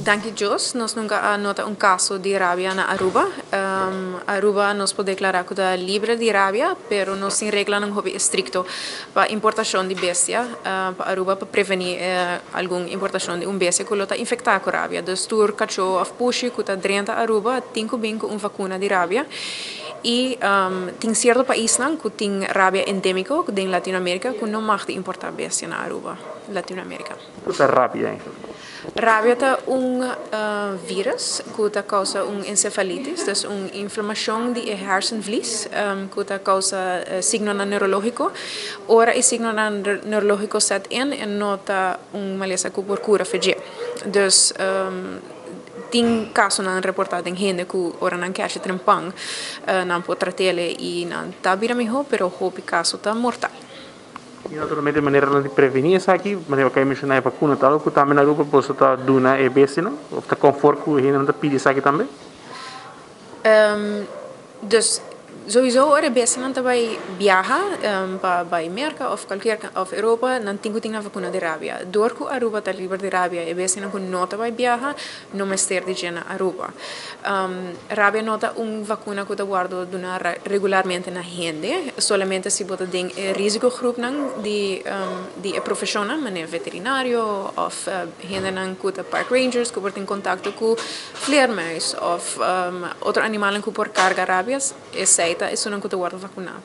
Danki Dios, nos nunca a nota un caso di rabia na Aruba. Aruba nos por declara cu ta liber di rabia, pero nos tin reglanan hopi estricto pa importacion di bestia pa Aruba pa preveni algun importacion di un bestia cu lo ta infecta cu rabia. Dus tur cacho of pushi cu ta drenta Aruba tin cu bin cu un vacuna di rabia. Y tin cierto paisnan cu tin rabia endemico den Latinoamerica cu no mag di importa bestia na Aruba, Latinoamerica. Cu ta rabia eigenlijk? Rabia ta un virus cu ta causa un encefalitis, dus un inflamacion di e hersenvlies cu ta causa signonan neurologico. Ora e signonan neurologico set in, e no ta un malesa cu por cura fedje. Dus tin casonan reporta den hende cu ora nan cache trempan nan por tratele y nan ta bira miho, pero hopi caso ta mortal. Y naturalmente maneranan di preveni esaki, manera cu a menciona e vacuna ta algo cu tambe na Aruba boso ta duna e bestianan of ta conforme cu hendenan ta pidi esaki tambe? Dus sowieso ora e bestianan ta bay biaha pa bay Merca of cualkier of Europa nan tin cu tin nan vacuna di rabia. Door cu Aruba ta liber di rabia e bestianan cu no ta bay biaha no mester di dje na Aruba. Rabia no ta un vacuna cu ta wordo duna regularmente na hende, solamente si bo ta den e risicogroepnan di di e profesionnan, manera veterinario of hendenan cu ta park rangers cu por tin contacto cu vleermuis of otro animalnan cu por carga rabias, esey ta esunnan cu ta wordo vacuna.